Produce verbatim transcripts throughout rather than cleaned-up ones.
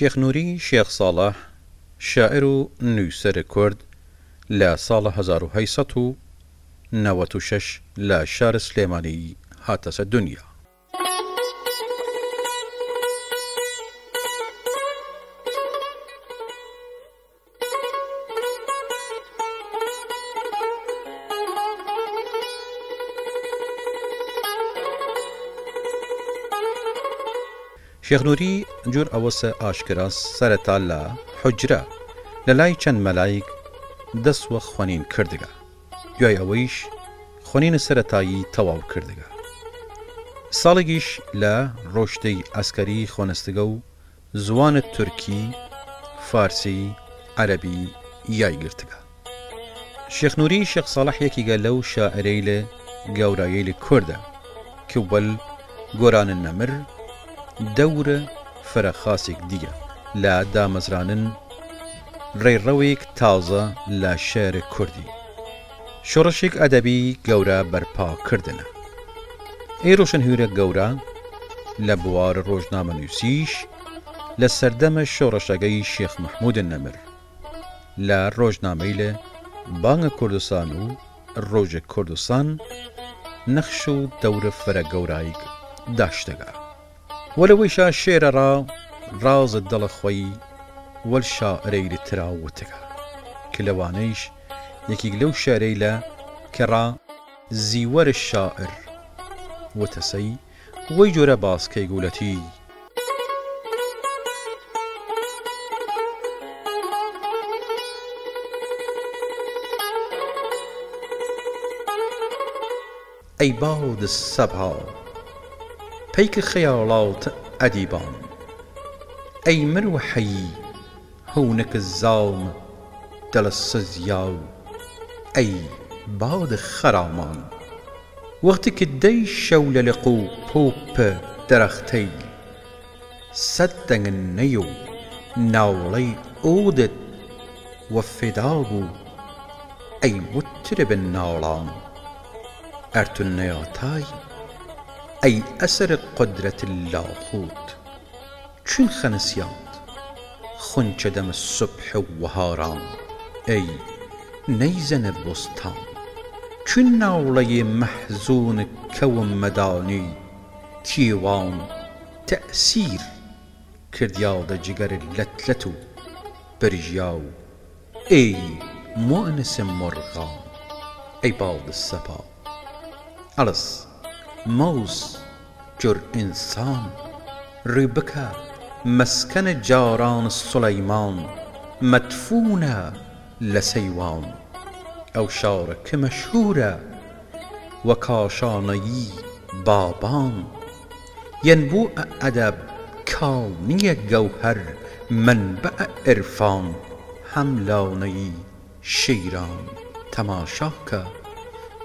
شێخ نووری شێخ ساڵح، شاعر و نووسەر کورد، لە ساڵ هەزار و هەشت سەد و نەوەد و شەش لە شار سلێمانی هاتەسە دونیا. شێخ نووری جوور ئەوەسە ئاشکرا سەرەتا لە حوجرە لە لای چەن مەلایگ دەس وە خوەنین کردگە، دویای ئەوەیش خوەنین سەرەتایی تەواو کردگە. ساڵیگیش لە رشتەی عەسکەری خوەنستگە و زوان تورکی، فارسی، عەرەبی یای گرتگە. شێخ نووری شێخ ساڵح یەکیگە لەو شاعرەیل گەورایەیل کوردە ک وەل گۆران نەمر دەور فرە خاسیگ دیە لە دامەزرانن رێڕەویگ تازە لە شێعر کوردی. شۆڕشیگ ئەدەبی گەورا بەرپا کردنە. ئەی روشنهویرە گەورا لە بوار رۆژنامەنووسیش لە سەردەمە شۆڕشەگەی شێخ مەحموود نەمر لە رۆژنامەیلە بانگ کوردستان و روژ کوردستان نەخش و دەور فرە گەورایگ داشتگە. وەلەوەیشا شێعرەڕا راز دڵ خوەی وەل شاعرەیل ترا وتگە ک لەوانەیش یەکیگ لەو شێعرەیلە ک ئڕا زیوەر شاعر وتەسەی وەی جۆرە باس کەیگ و لەتی: ئەی باد سەبا، پەیک خەیاڵات ئەدیبان، ئەی مروحەی هونک زاڵم دڵ سزیاو، ئەی باد خەرامان، وەخت ک دەی شەو لە لق و پوپ دەرەختەیل سەد دەنگ نەی و ناوڵەی ئودت وە فێدا بوو، ئەی مترب ناڵان، ئەر تو نەیاتای، ئەی ئەسر قودرەت لاهوت، چون خەنسیاد خونچە دەم سوبح وەهاران، ئەی نەیزەنە بوستان، چون ناوڵەی مەحزون کەوم مەدانی، تیوان تەئسیر کردیادە جگەر لەتلەت و برژیاو، ئەی مۆنس مرغان، ئەی باد سەپا. ئەڵس مەوس جور ئنسان، روی بکە مەسکەن جاران سولەیمان، مەدفوونە لە سەیوان، ئەو شارە ک مەشهوورە وە کاشانەیی بابان، یەنبووئ ئەدەب کانییە گەوهەر مەنبەئ عرفان، هەم لانەیی شیران تەماشا کە،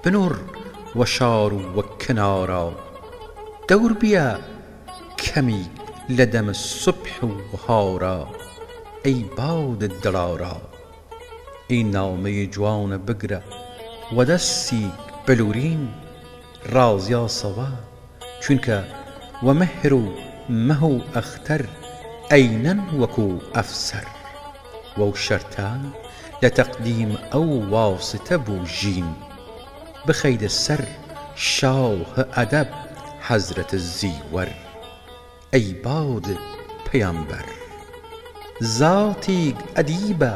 بنوڕ وە شار و وە کنارا، دەور بیە کەمیگ لە دەم سوبح و وەهارا، ئەی باد دڵارا. ئی نامەی جوانە بگرە وە دەسیگ بلوورین، رازیاسەوە، چوینکە وە مهر و مەه و ئەختەر ئەینەن وەکوو ئەفسەر، وەو شەرتە لە تەقدیم ئەو واسیتە بووژین، بخەیدە سەر شاهئ ئەدەب حەزرەت زیوەر. ئەی باد پەیامبەر، زاتیگ ئەدیبە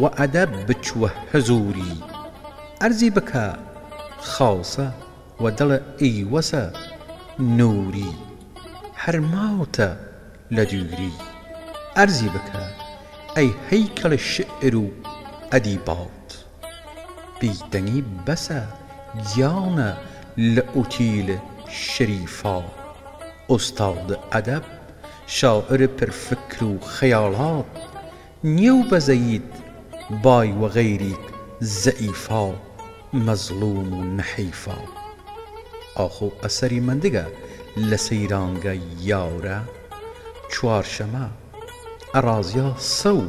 وە ئەدەب بچووە حزووری، ئەرزی بکە خاسە وە دڵ ئیوەسە نووری، هەر ماوتە لە دویری، ئەرزی بکە ئەی هەیکەڵ شئر و ئەدیبات. بیدەنگی بەسە گیانە لە ئوتیل شریفا، ئوستاد ئەدەب، شاعر پر فکر و خەیاڵات، نیەو بەزەید بای وە غەیریگ زەئیفا، مەزڵوم و نەحیفا. ئاخۆ ئەسەری مەندگە لە سەیرانگە یاورە چوارشەمە، ئەڕازیاسە و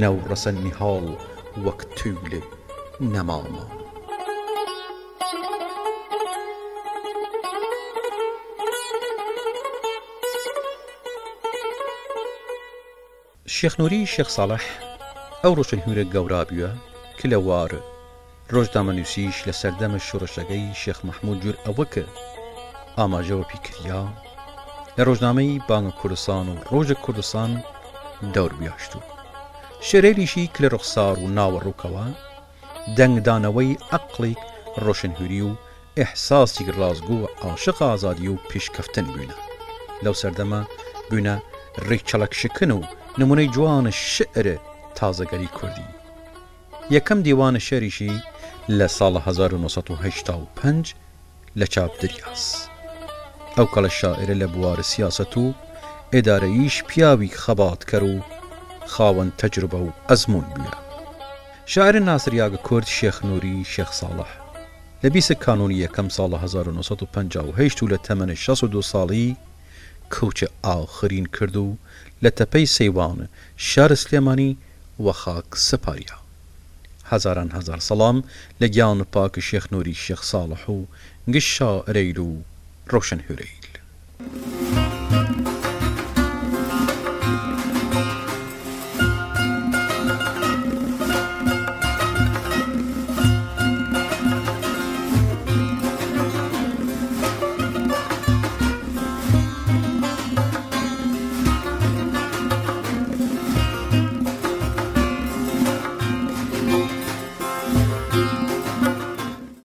نەوڕەسە نیهاڵ وەک تویل نەمامە. شێخ نووری شێخ ساڵح ئەو ڕۆشنهۊرە گەورا بۊە ک لە وار ڕۆژنامەنۊسییش لە سەردەم شووڕشەگەی شێخ مەحموود جوور ئەوە ک ئاماژە وەپی کریا، لە ڕۆژنامەی بانگ کوردستان و ڕۆژ کوردستان دەور بیاشت و شێرەیلیشی ک لە ڕوخسار و ناوەڕوو کەوا دەنگدانەوەی عەقڵیگ ڕۆشنهۊری و ئحساسیگ ڕاستگۆ عاشق ئازادی و پیشکەفتن بوینە. لەو سەردەمە بوینە ریچەڵەک شکن و نموونەی جوان شئر تازەگەری کوردی. یەکەم دیوان شئریشی لە ساڵ هەزار و نۆ سەد و هەشتا و پەنج لە چاپ دریاس. ئەو کەڵە شاعرە لە بوار سیاسەت و ئێدارەییش پیاویگ خەباتکەر و خاوەن تەجروبە و ئەزموون بویە. شاعر ناسریاگ کورد شێخ نووری شێخ ساڵح لە بیست کانوونی یەکەم ساڵ هەزار و نۆ سەد و پەنجا و هەشت و لە تەمەن شەست و دو ساڵی کووچ ئاخرین کرد و لە تەپەی سەیوان شار سلێمانی وە خاک سپاریا. هەزاران هەزار سەڵام لە گیان پاک شێخ نووری شێخ ساڵح و گشت شاعرەیل و ڕۆشنهۊرەیل.